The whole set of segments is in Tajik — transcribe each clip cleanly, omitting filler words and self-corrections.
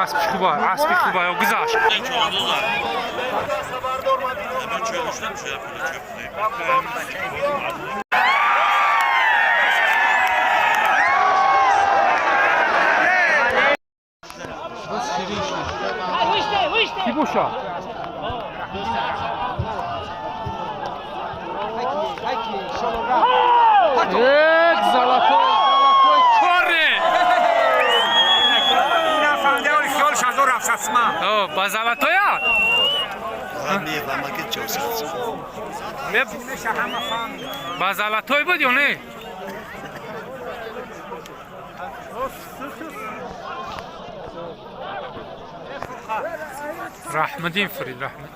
Аспи хуба, аспи хуба, ё гузашт. Кӣ бошад? Эк, золотой, золотой коре! О, ба золотоя? Мефаҳма ки 400. Ба золотой буд ё не? Раҳмаддин Фарид, раҳмат.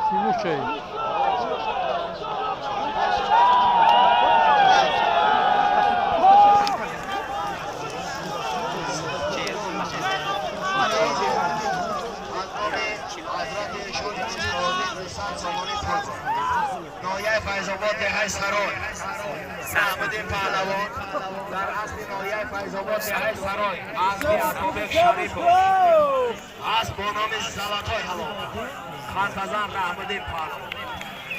Симушай. ناحیه فیض‌آباد، دهه سرای، احمد پهلوان در اصل ناحیه فیض‌آباد، دهه سرای، اسب عطابک شریفов، اسب با نام Золотой ҳалол، хантазан Раҳмуддин Паҳлавон.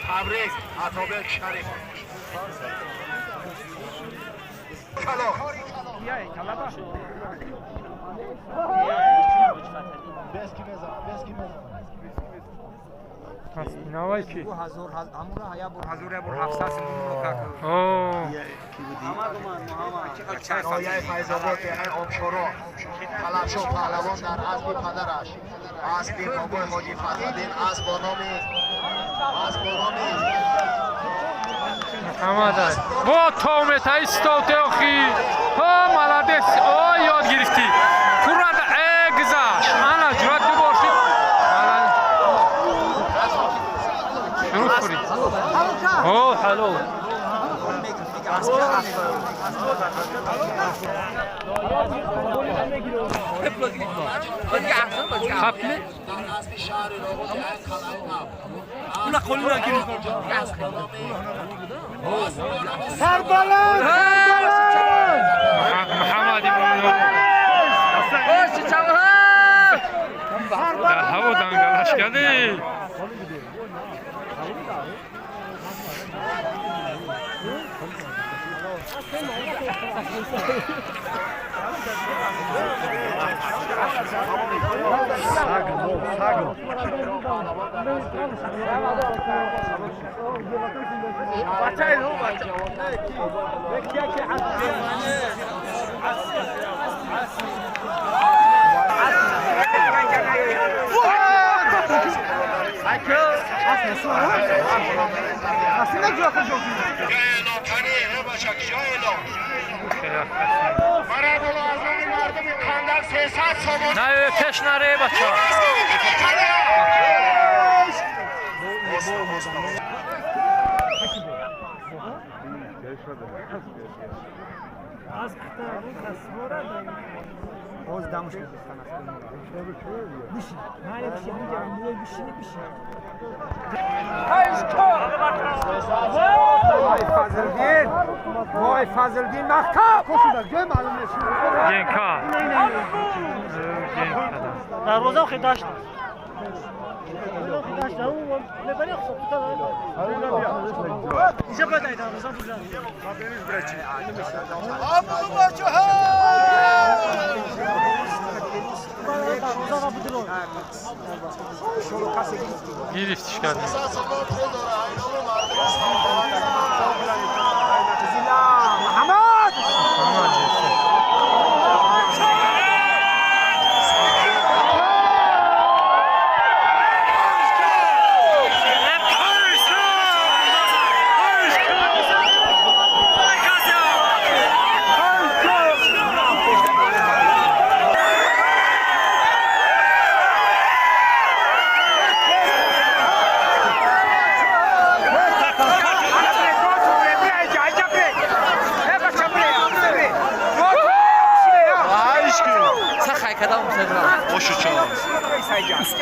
Табрик, Атобек Шарифов. Кало. Навай ки? 1700. О, ноҳияи Файзобод, деҳаи Обшоро, Талабшо Паҳлавон дар асби падараш, аспи бобои Ҳоҷи Фатҳиддин, асб бо номи Муҳаммад. Во томета истоте охи. Ҳо, молодец. О, ёд гирифтӣ. Пурра э гузашт. Ана ҷурат ду бор шид. Молодец. Шурӯъ кунед. О, ҳалол. Хапли? Дар асби шаҳри Роғун, деҳаи Қалъаи Нав. Сарбаланд! Муҳаммад Иброҳим. Дар ҳаво дангалаш кардӣ. Эълон кани э бача, киҷо эълон? Мара боло аз номи мардуми Қандар 300 сомон. На, пеш наре, бача. Боз дамш. Бишин. Майли, бишин, бишин, бишин. Вой, Фазлдин! Вой, Фазлдин, маҳкам! Генка. Генка. Дарвоза хе дашт. Дашт, мебари хуб. Инҷа бояд ай дарвоза бизанӣ. Дарвоза будро. Гирифтиш кардем. 300 сомон пул дора айноми мардум. Муҳаммад! Муҳаммад.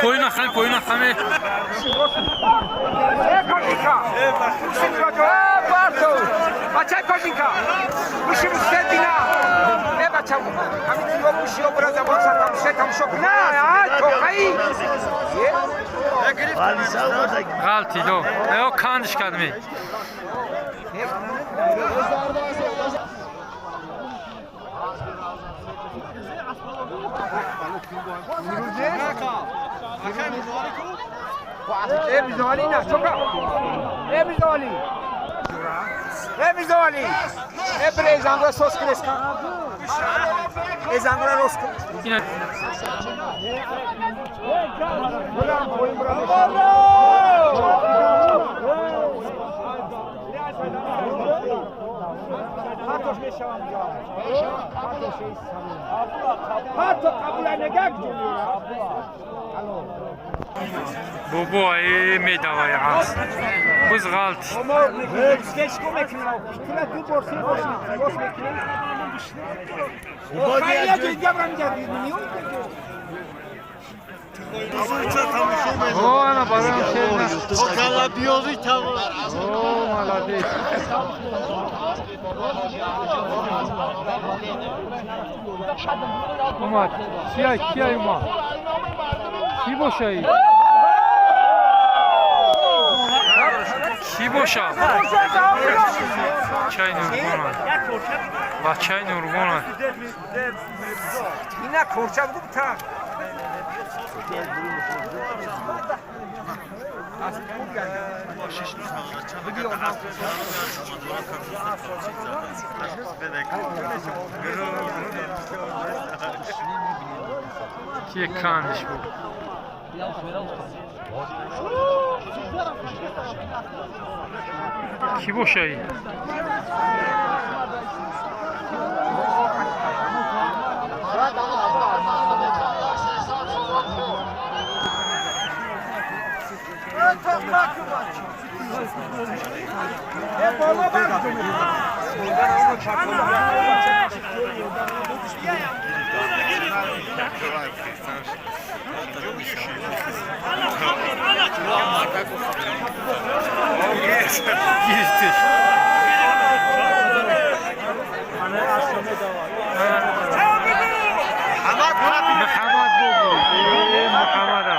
Поина хами, поина хами. Бачаи кожинка, буши мустедина. Э бача, ҳамин тиво буши обра забон са тамоша тамошо кун. А тоқаи. Ғалтидо. Э кандиш кардми. Э бизоли на чока. Э бизоли. Э бизоли. Э бре зангра сос креска. Э зангра рос. Ина бобо э медавай аст. Буз ғалт. О, ана бароям шерна. О, молодец. Омад. Кияй, кияй омад? Ки боша и? Ки боша? Чай Нургона. Бачаи Нургона. Ина корча буд та. Кие кандиш буд? Ки боша и? Гирифтиш. Муҳаммад бобо. Э Муҳаммада.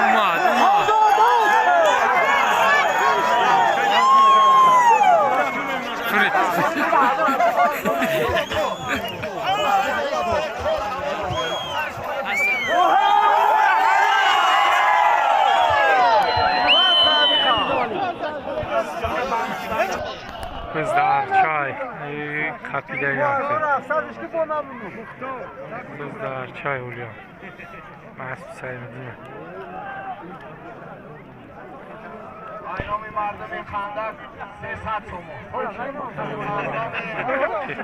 Омад, омад. Фрид. Биздар чай. Қапида яхе. Биздар чай улия. Масп Саймидина. Айноми мардуми Хандак 300 сомон.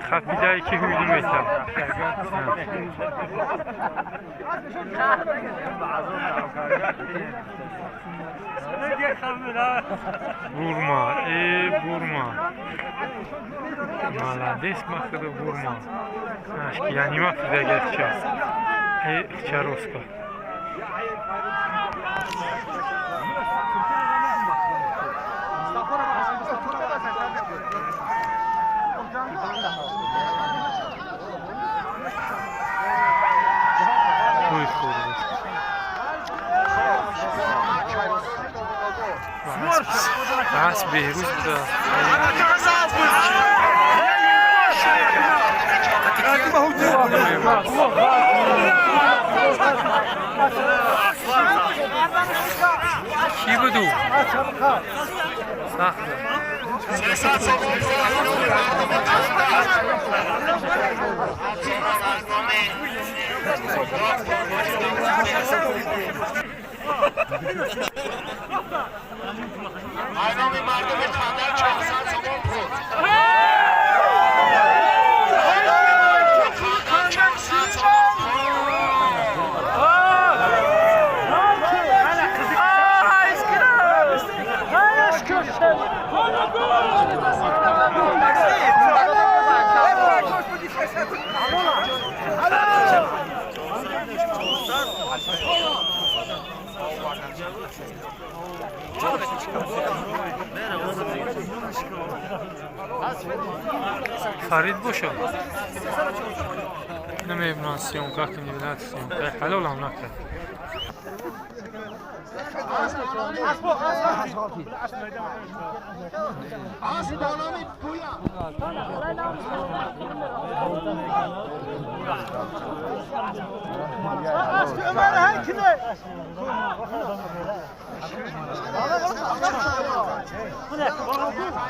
Қапидае ки ҳуҷум метавад. Бурма, э бурма. Молодец, махда бурма. Ашки янима фидагахча. Э хчароска. Ой, хурд. Бас беҳрӯз буда. Кӣ буду? Сахт. 300 сомон айноми мардуми Хандак. Аз номи мардуми Қандар 400 сомон пул. Қандар 400 сомон пул. Фарид боша. Намебинам, съёмка кунӣ, съёмка ҳалолам накард. Асп бо номи Пуя.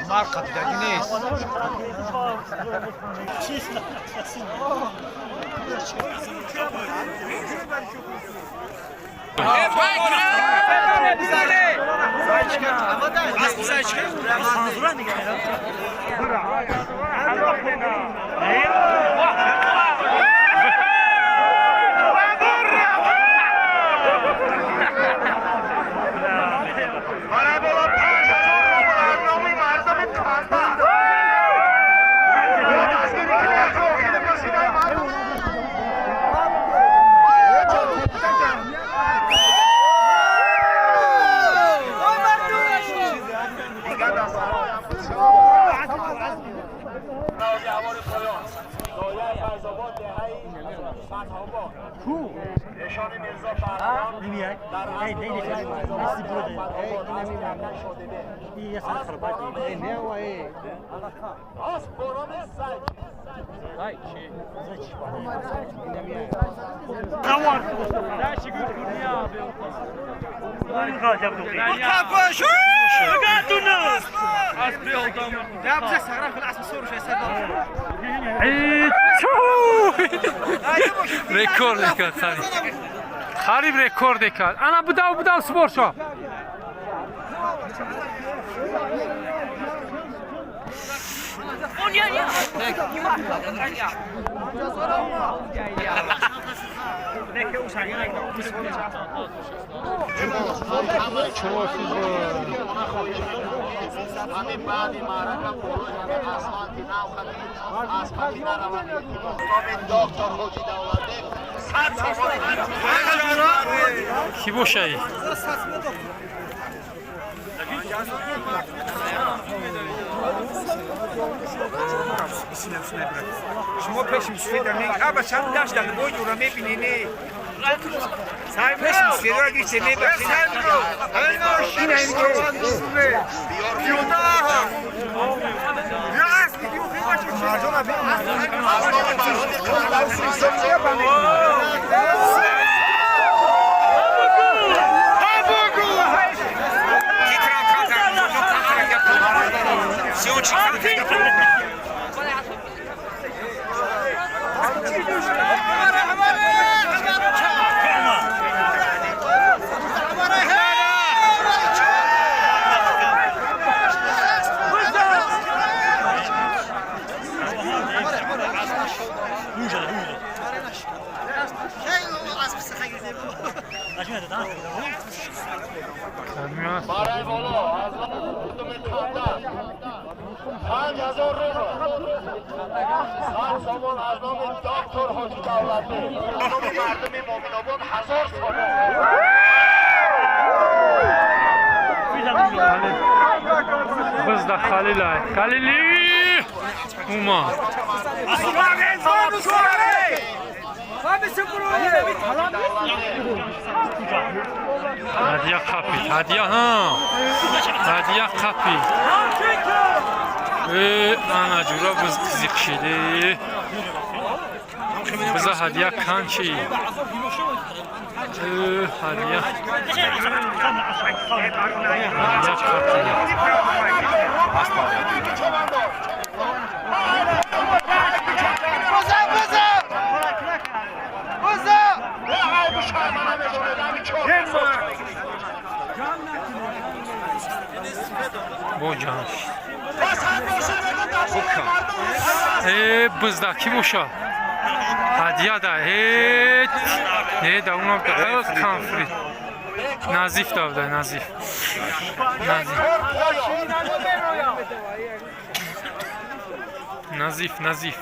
Марка дидаги нест. Барои боло 5000 рубл аз номи мардуми Қандар. Бо дастгирӣ кунед, охири қасидаи мардум. Дигар дар сароям навози ҳавори поён. Ноҳияи Файзобод, деҳаи Фатҳобод. Нишони Мирзо Паҳлавон дар асби ноҳияи Файзобод, деҳаи Фатҳобод, асби Акай Шодибек. Асп бо номи Зайч. Рекорд кард Хариб. Хариб рекорд кард. Ана, будав, будав, сбор шо. Ҳамин баъди маърака болои ҳамин асфалти нав хати аспаки наравад. Номи доктор Ҳоҷи Давлатбек 100 сомон. Кӣ бошаи? Шумо пеши мусфеда аба чанд дашт дар бой ҷура мебинӣ, не пеши мусфедора гирифте мебахши. Ина ин. Аз номи мардуми Қандар 300 сомон. Барои боло аз мардуми Қандар 5000 рубл. 100 сомон аз номи доктор Ҳоҷи Давлатбек. Аз номи мардуми Муъминобод 1000 сомон. Бизда Халилай. Халили! Ума. Ҳадия қапид. Ҳадия, ҳа. Ҳадия қапид. Э, ана ҷура биз қизиқ шиде. Биза ҳадия канчи. Э, ҳадия. Ҳадия қапид. Бо ҷанг. Э, бизда ки боша? Ҳадия да ҳеч не да унам конфликт. Назиф давда, Назиф. Назиф. Назиф, Назиф.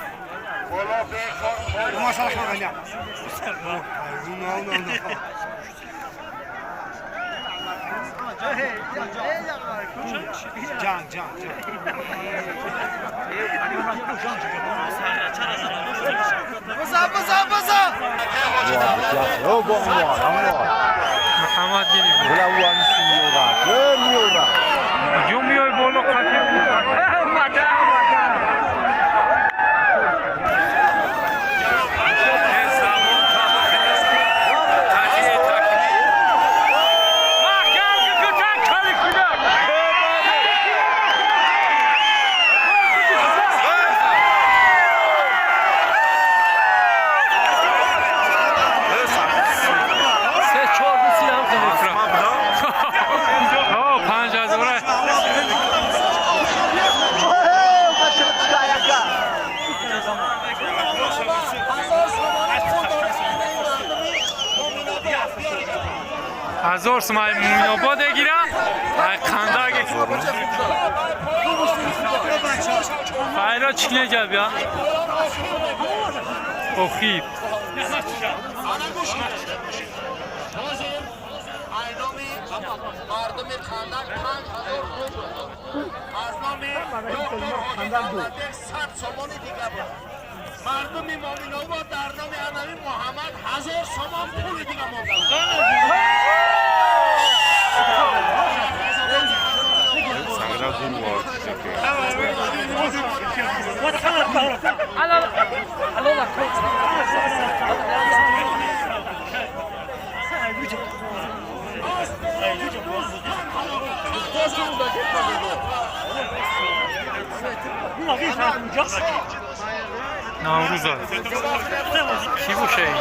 Муҳаммад гирифт. Ё миёй боло қати. Маҳкам кутак кали кудак. Се чор бисидам хеле. О, 5000. 1000 сум ай Муминобод егира, ай Қандаг. Файро чӣ неҷаб я? Охиб. Мардуми Қандак 5000 рубл, аз номи доктор Ҳоҷи Давлатбек 100 сомони дига буд. Мардуми Моминобод дар номи анави Муҳаммад 1000 сомон пули дига монда. Наврӯза. Кӣ боша ин?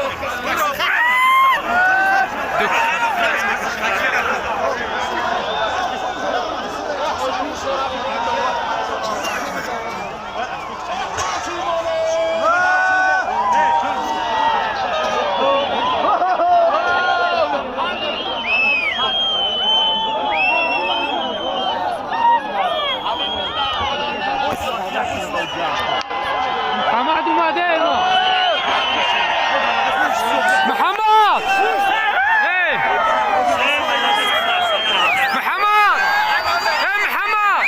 Муҳаммад омаде мо. Муҳаммад! Эй! Муҳаммад! Эй, Муҳаммад!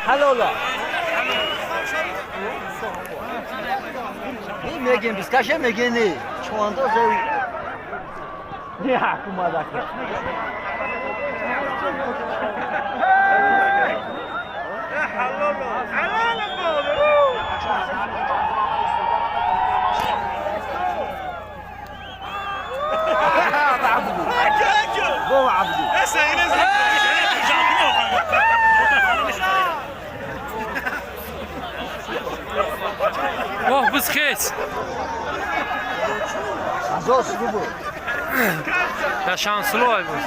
Ҳалола. Мегем бискаше мегени. Чувандоз не ҳакумадака. Оҳ, бизхез. 1000 рубл. Я шансулой буд.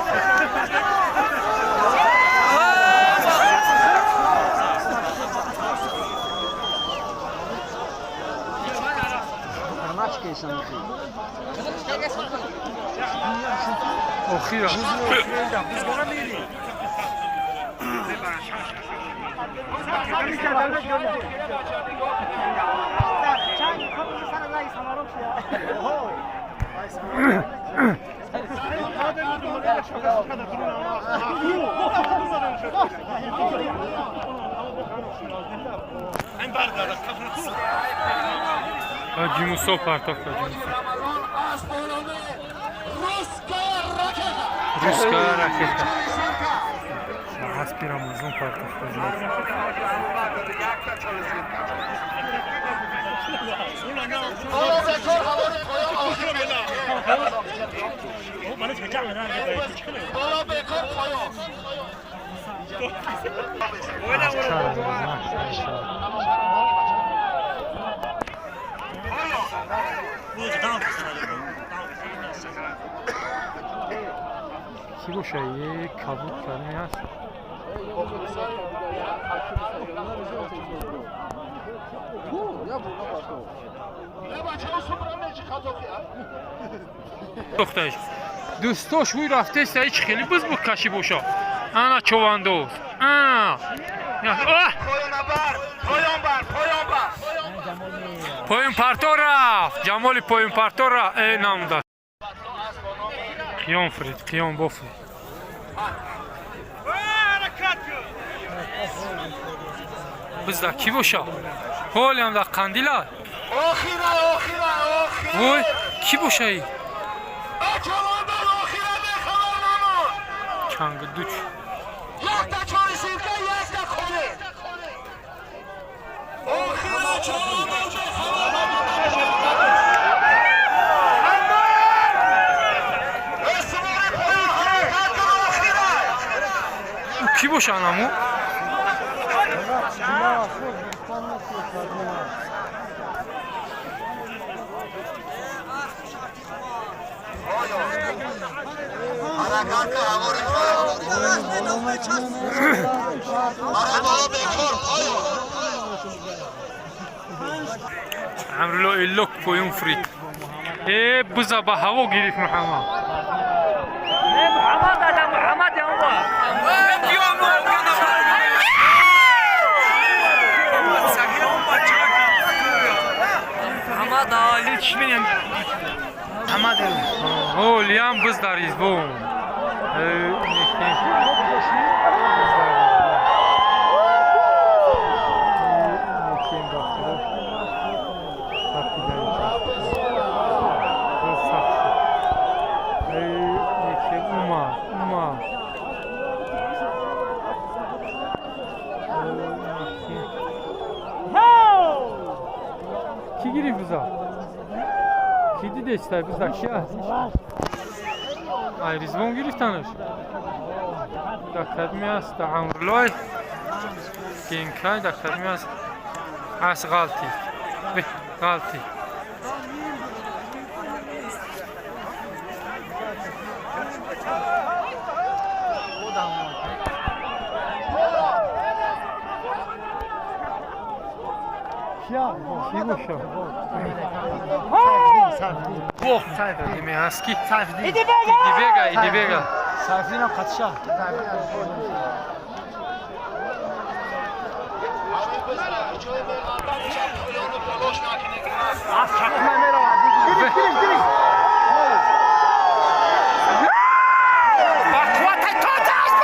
Рамачка. Охира. Ҳоҷи Мусо партофт, Ҳоҷи Мусо. Русская ракета. Аспи Рамазон партофт Ҳоҷи Мусо. Боло бекор ҳавори поён охир. Боло бекор поён. Кӣ боша? Е кабуд кадме аст? Духташ. Дӯстош ҳуй рафтеста, ҳеч хеле биз буд кашӣ боша. Ана човандоз. Ана. Поён бар, поён бар, поён бар. Поёнпарто рафт. Ҷамоли поёнпарто рафт. Э намуда. Қиём фрид, қиём бофрид. Бизда кӣ боша? Ҳолиам дар қандила. Охира, охира, охира. Вой, кӣ боша и? Чавандоз охира бехабар намон. Чанг дуч. Якта чори сирка, якта хоне. Охира чавандоз бехабар намон. Эсмори поён ҳаракат кун, охира. Ӯ кӣ боша анаму? Ҳаракат кун, ҳавори поён. Барои боло бекор, поён. Амрулло Иллок поён фрид. Э биза ба ҳаво гирифт Муҳаммад. Муҳаммад ада Муҳаммад я умар. Муҳаммад Али чӣ менем? Ҳолиам биз дар избон. Э, некем. Биз дар избон. Э, некем ба Худо. Тақида инҷа. Боз сахт шуд. Э, некем умад, умад. Э, некем. Кӣ гирифт биза? Кӣ дидеста биза ки аст? Ай Ризвон гирифтанаш. Дар кадми аст? Дар Амруллой. Генкай дар кадми аст? Ас ғалти. Бе, ғалти. Кӣ боша? Кадми аст ки? Идибега, Идибега. Сайфиддинам қатша. Ҳамин бизда ҷои меғалта мешавад, поёну болош накунед. Аз чакма меравад. Гирифт, гирифт, гирифт. Ба қуввати тоҷ аст.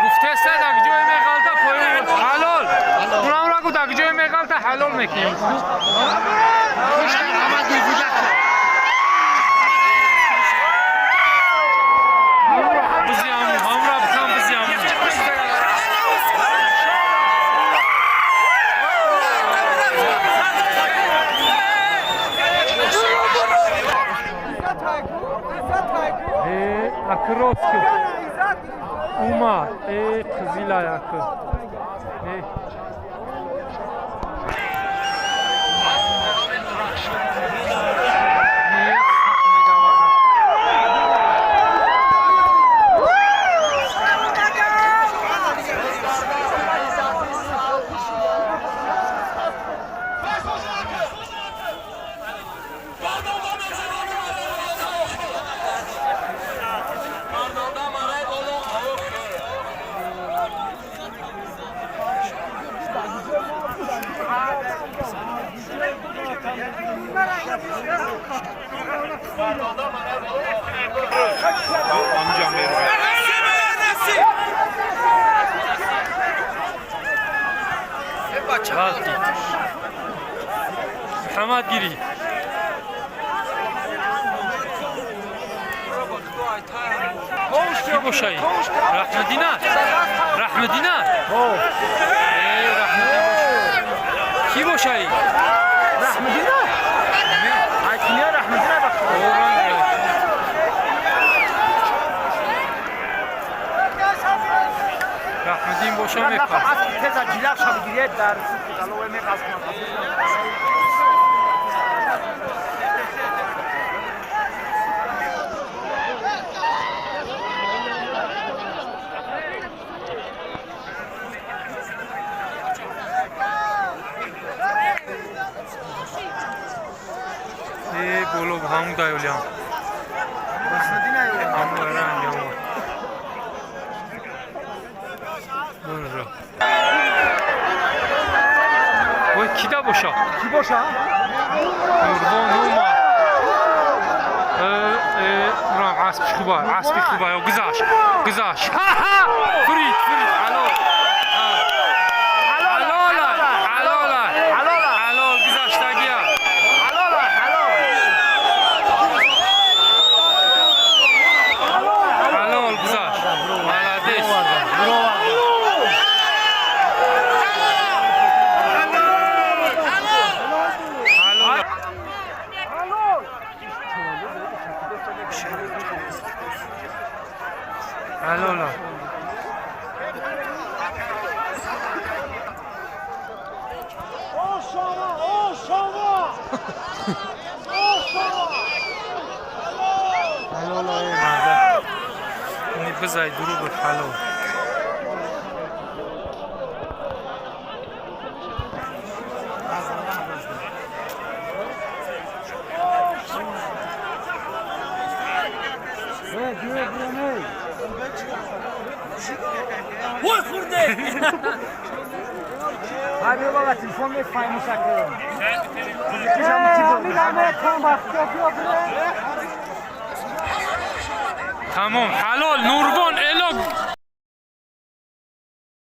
Гуфтеста дар ҷои меғалта поён ҳалол. Унамра гу дар ҷои меғалта ҳалол мекунем. Бизиаму, ҳамра бикам бизиаму. Э, акы рост ки. Умар, э қизилай акы. Э. Э, сахт медавад. Ғалти. Муҳаммад гирӣ. Кӣ бошаи? Раҳмадина? Раҳмадина? Э, Раҳмадин боша. Кӣ бошаи? Раҳмадина? Ай кимё Раҳмадина ба. Оранг. Раҳмадин боша мепар. Аз теза ҷилав ша бигиред дар талове меғаз кунад. Боло ҳаму даюлиам. Ҳаму ранг ҳаму. Бунро. Ой, кида боша? Ки боша? Нурбон ума. Рам аспи хуба, аспи хуба, ё гузашт, гузашт. Ха-ха! Фурид, фурид, ҳалол. Ҳалол, ҳалол, Ҳалол. ҳалол гузаштагия. Ҳалол, ҳалол. Ҳалол гузашт. Молодец. Ҳалол. Ҳалол. О, шома! О, шома! О, шома! Ҳалол ай марда. Ини бизай дуру буд ҳалол. Ой, хурде! Ҳай баба, телефон мефаҳму шакл. Тамом, ҳалол, Нурбон.